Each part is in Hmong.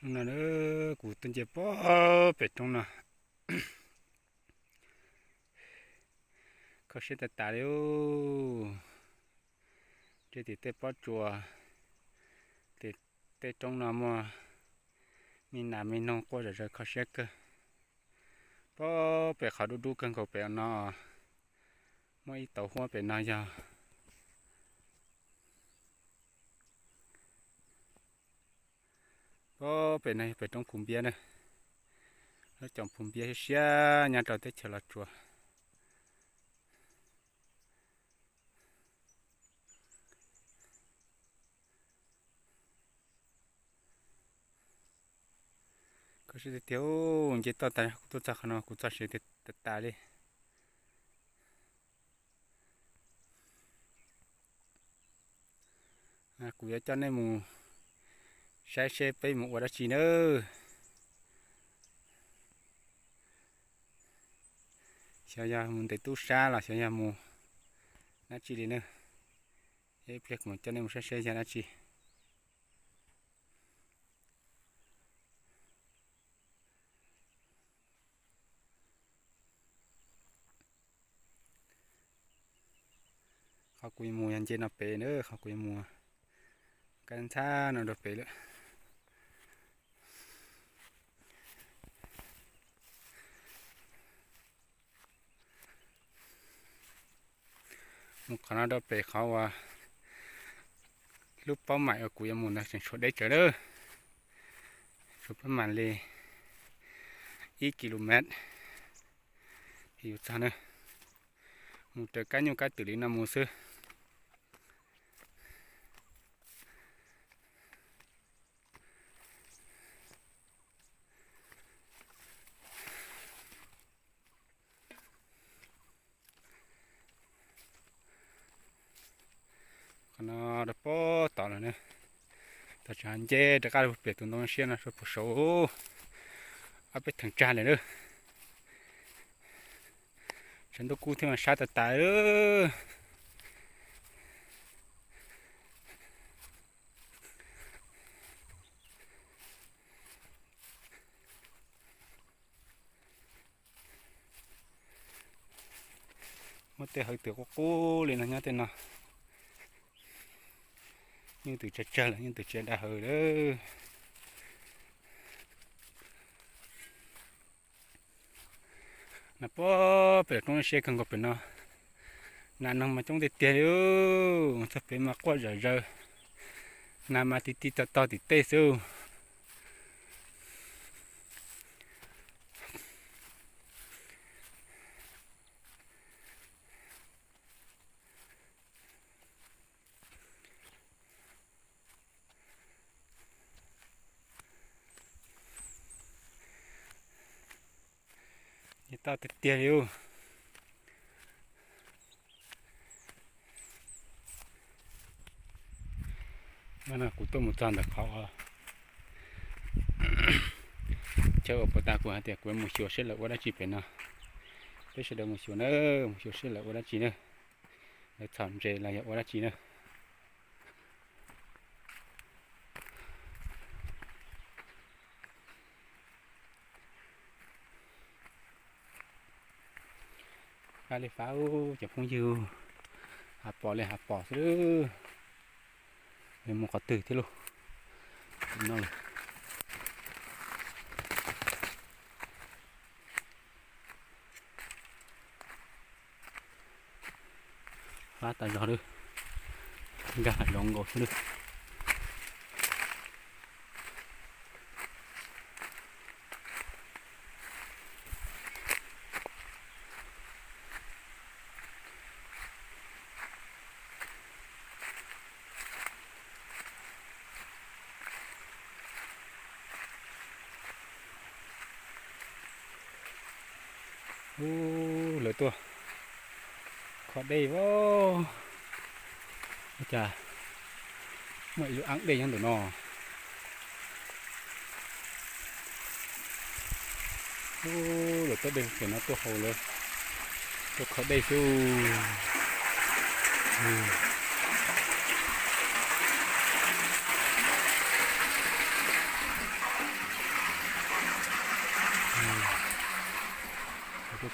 Hnub no kuv tuaj nce pob pem roob no, kho siab tas tas li. Ntshe tim tej pob tsuas, tim tej roob no muaj me nas me noog quaj zom zaws kho siab kawg. Pob pem qhov dub dub kawg nkaus pem no, muaj ib tauv huab pem no yog. Pob pem no yog pem roob Phu Npiab na, lub caum Phu Npiab siab siab nyob rau teb chaws Los Tsuas. Kho siab tiag tiag, nce toj tas kuv tuaj txog qhov no kuv txoj sia tas tas li. Kuv yuav coj nej mus saib seb peb mus ua dab tsi nawb. Xyov yog mus ntes tub sab los xyov yog mus dab tsi li na. Ib pliag kuv mam coj nej mus saib seb yog dab tsi. Qhov kuv yuav mus yog nce no pem na, qhov kuv yuav mus, kab ntxhab no rau pem lawm. Mus qhov no rau pem qhov uas lub pob maim uas kuv yuav mus ntawd tseem tshuav deb tsawv lawm, tshuav pob maim li ib ki lo mev thiaj yuav txog na. Mus raws kab nyuj kab twm li no mus xwb. Qhov no rau pob tod lawm na, tau tseem nce rov qab pem tus ntoo siab no rau puag saud, ob peb theem tsag lawm na. Tshav ntuj kub thiab mas sab tas tas. Muaj tej hawv twm qub qub li no nyob tej no. Yeej twm tsawg tsawg lawm, yeej twm tsis da hawv lawm. Nas pob pem roob siab kawg nkaus pem no. Nas noog mas coob tiag tiag li, txog pem mas quaj zom zaws. Nas mas ti ti tog tog tim tej xwb. Nce toj tiag tiag li. Kuv tuaj mus txog ntawm qhov chaw uas puag ta kuv hais tias kuv mus xyuas seb lawv ua dab tsi pem no. Peb sawv daws mus xyuas na, mus xyuas seb lawv ua dab tsi na. Lawv txhom ntses los yog ua dab tsi na. Fab li fab, cov phooj ywg, hav pos li hav pos xwb. Mus qhov twg thiab lauj? No lawm. Fab tas zog lawm, nkag hav zoov nkaus xwb lawm. Ub, lawv tuaj kho dej os. Ua cas muaj ib lub aeb dej nyob ntawm no. Ub, lawv tuaj dej pem no tuaj haus lawv tuaj kho dej xwb.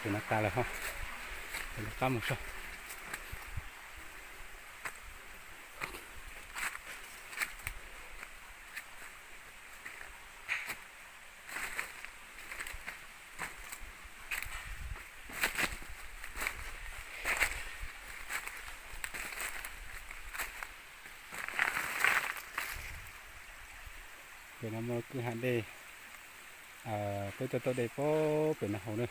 Ces no tas lawm ho, ces lawv qab mus saib. Pem no muaj kwj ha dej, peb tuaj tauj dej pem no haus na.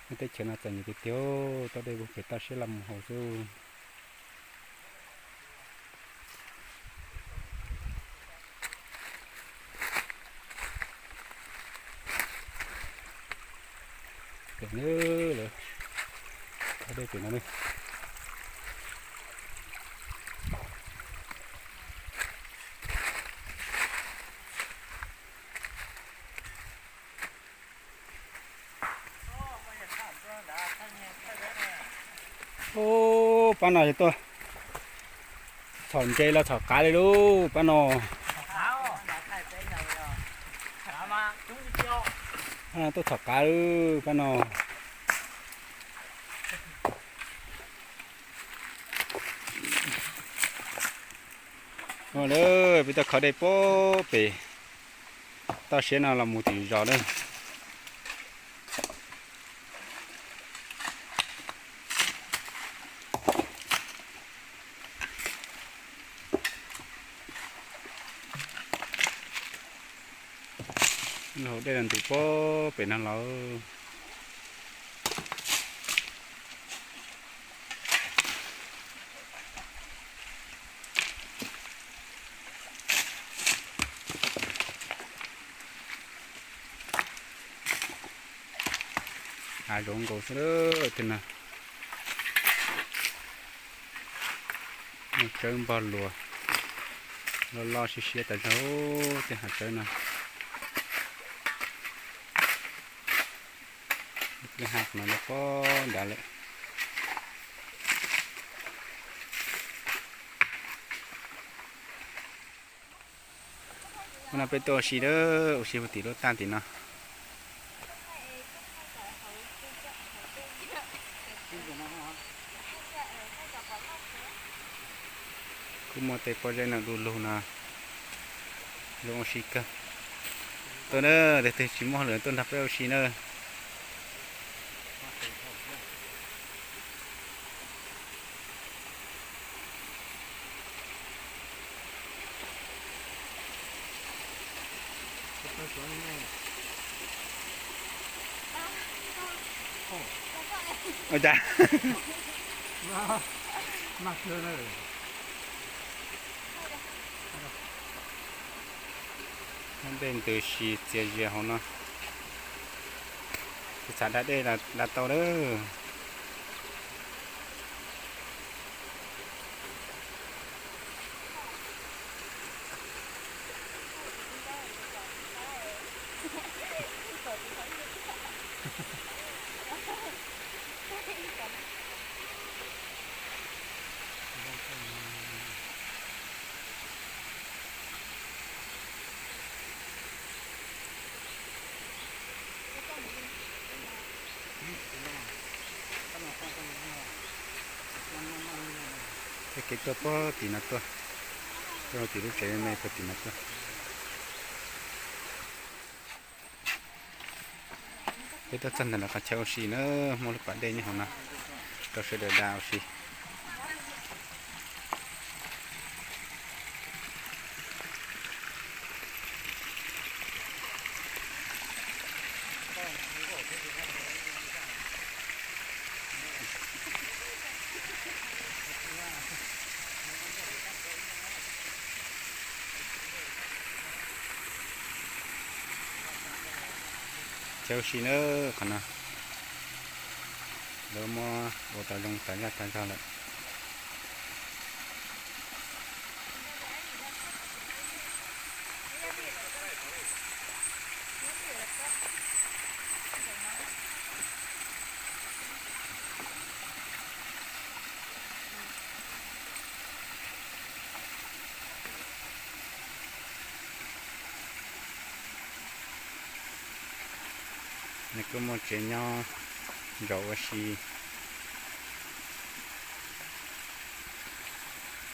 Lub teb chaws no txom nyem tiag tiag, tauj dej puag pem toj siab los mus haus xwb. Pem no, lawv tauj dej pem no na. Ub, pab no yog tuaj txhom ntses los txhom qav li lauj pab no. Tuaj txhom qav pab no. Peb tuaj khawb dej puag pem toj siab no los mus tim zos na. Haus dej los ntws puag pem no los. Hav zoov nkaus xwb tiag no. Muaj tsawb npog luas, loj loj siab siab tas zog tej hav tsawb no. Kwj ha no lawv pob nrad lawm. Hnub no peb tuaj ua si, ua si puag tim lub taj tim no. Kuj muaj tej pob zeb no du lug no, zoo ua si kawg. Tuaj na, leej twg tsis muaj hauj lwm tuaj nrog peb ua si na. Ua cas? Dej ntws si txias zias hauv no. Tsis txhav da dej da tau lawm. Tej kev tuaj puag tim no tuaj, tuaj tim lub tsev me me puag tim no tuaj. Peb tuaj txog ntawm lawv qhov chaw ua si na, muaj lub pas dej nyob hauv no rau sawv daws da ua si. Chaw ua si na, qhov no lawv muab ua tau zoo tas zaj tas zog lawm. Nws kuj muaj tsev nyob Ntsog ua si.